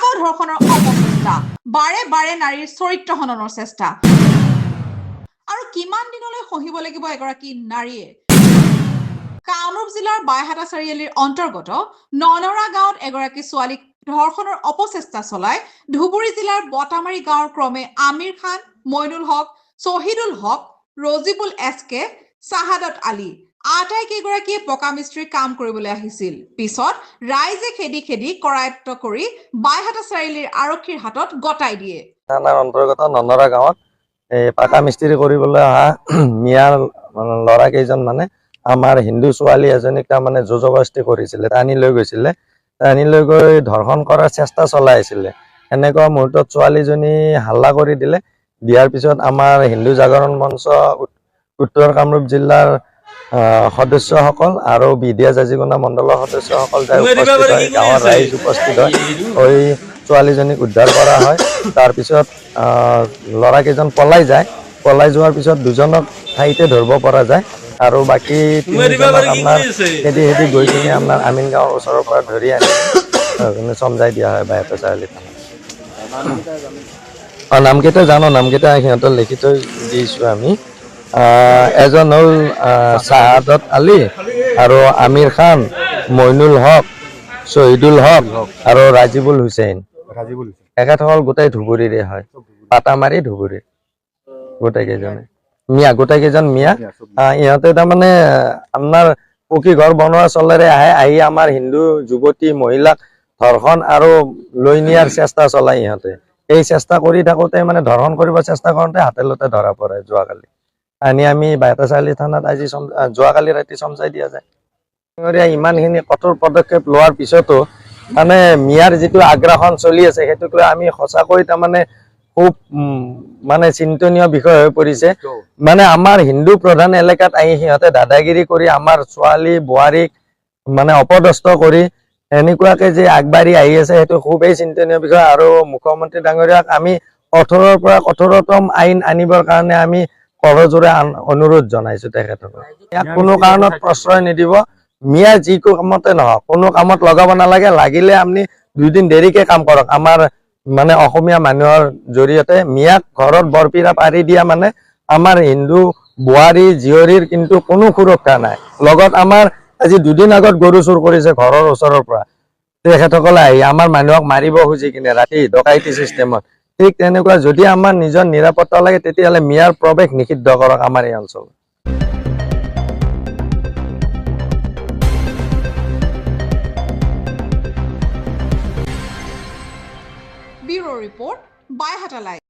আকৌ ধৰ্ষণৰ অপচেষ্টা, বাৰে বাৰে নাৰীৰ চৰিত্ৰ হননৰ চেষ্টা। আৰু কিমান দিনলৈ সহিব লাগিব এগৰাকী নাৰীয়ে? কামৰূপ জিলাৰ বাইহাটা চাৰিআলিৰ অন্তৰ্গত ননৰা গাঁৱত এগৰাকী ছোৱালীক ধৰ্ষণৰ অপচেষ্টা চলাই ধুবুৰী জিলাৰ বটামাৰী গাঁৱৰ ক্ৰমে আমিৰ খান, মইনুল হক, শ্বহিদুল হক, ৰজিবুল এছ কে, শাহাদত আলী আটাইকেইগৰাকীয়ে পকা মিস্ত্ৰীৰ কাম কৰিবলৈ আহিছিল। পিছত ৰাইজে খেদি খেদি কৰায়ত্ব কৰি বাইহাটা চাৰিআলিৰ আৰক্ষীৰ হাতত গতাই দিয়ে। থানাৰ অন্তৰ্গত ননৰা গাঁৱত এই পাকা মিস্ত্ৰী কৰিবলৈ অহা মিয়াৰ ল'ৰা কেইজন মানে আমাৰ হিন্দু ছোৱালী এজনীক তাৰমানে জোৰ জবৰদস্তি কৰিছিলে, টানি লৈ গৈছিলে, টানি লৈ গৈ ধৰ্ষণ কৰাৰ চেষ্টা চলাই আছিলে। এনেকুৱা মুহূৰ্তত ছোৱালীজনী হাল্লা কৰি দিলে। দিয়াৰ পিছত আমাৰ হিন্দু জাগৰণ মঞ্চ উত্তৰ কামৰূপ জিলাৰ সদস্যসকল আৰু বিধিয়া জাজিকোনা মণ্ডলৰ সদস্যসকল যাই উপস্থিত হয়, গাঁৱৰ ৰাইজ উপস্থিত হয়, হৈ ছোৱালীজনীক উদ্ধাৰ কৰা হয়। তাৰপিছত ল'ৰাকেইজন পলাই যায়। পলাই যোৱাৰ পিছত দুজনক ঠাইতে ধৰিব পৰা যায় আৰু বাকী তিনিজনক আপোনাৰ খেদি খেদি গৈ কিনে আপোনাৰ আমিন গাঁৱৰ ওচৰৰ পৰা ধৰি আনি চমজাই দিয়া হয় বাইহাটা চাৰিআলি থানাত। নামকেইটা জানো, নামকেইটা সিহঁতৰ লিখি থৈ দিছোঁ আমি। এজন হ'ল শাহাদত আলী আৰু আমিৰ খান, মইনুল হক, শ্বহিদুল হক আৰু ৰাজিবুল হুছেইন। এখেতসকল গোটেই ধুবুৰীৰে হয়, পাতামাৰী ধুবুৰীৰ গোটেইকেইজনে মিয়া, গোটেইকেইজন মিয়া। ইহঁতে তাৰমানে আপোনাৰ পকী ঘৰ বনোৱা চলেৰে আহে, আহি আমাৰ হিন্দু যুৱতী মহিলাক ধৰ্ষণ আৰু লৈ নিয়াৰ চেষ্টা চলায়। ইহঁতে এই চেষ্টা কৰি থাকোঁতে মানে ধৰ্ষণ কৰিব চেষ্টা কৰোঁতে হাতে লোতে ধৰা পৰে। যোৱাকালি আনি আমি বাইহাটা চাৰিআলি থানাত আজি যোৱাকালি ৰাতি চমজাই দিয়া যায়। ইমানখিনি কঠোৰ পদক্ষেপ লোৱাৰ পিছতো মানে মিয়াৰ যিটো আগ্ৰাসন চলি আছে সেইটোক লৈ আমি সঁচাকৈ তাৰমানে খুব মানে চিন্তনীয় বিষয় হৈ পৰিছে। মানে আমাৰ হিন্দু প্ৰধান এলেকাত আহি সিহঁতে দাদাগিৰি কৰি আমাৰ ছোৱালী বোৱাৰীক মানে অপদস্থ কৰি এনেকুৱাকে যে আগবাঢ়ি আহি আছে সেইটো খুবেই চিন্তনীয় বিষয়। আৰু মুখ্যমন্ত্ৰী ডাঙৰীয়াক আমি কঠোৰৰ পৰা কঠোৰতম আইন আনিবৰ কাৰণে আমি কৰজোৰে অনুৰোধ জনাইছো। তেখেতক ইয়াক কোনো কাৰণত প্ৰশ্ৰয় নিদিব। মিয়া যি কামতে নহওক কোনো কামত লগাব নালাগে, লাগিলে আপুনি দুদিন দেৰিকে কাম কৰক। আমাৰ মানে অসমীয়া মানুহৰ জৰিয়তে মিয়াক ঘৰত বৰপীৰা পাৰি দিয়া মানে আমাৰ হিন্দু বোৱাৰী জীয়ৰীৰ কিন্তু কোনো সুৰক্ষা নাই। লগত আমাৰ আজি দুদিন আগত গৰু চুৰ কৰিছে ঘৰৰ ওচৰৰ পৰা, তেখেতসকলে আহি আমাৰ মানুহক মাৰিব খুজি কিনে ৰাতি ডকাইতি চিষ্টেমত। ঠিক তেনেকুৱা যদি আমাৰ নিজৰ নিৰাপত্তা লাগে তেতিয়াহ'লে মিয়াৰ প্ৰৱেশ নিষিদ্ধ কৰক আমাৰ এই অঞ্চলত। Bureau report, Baihata live.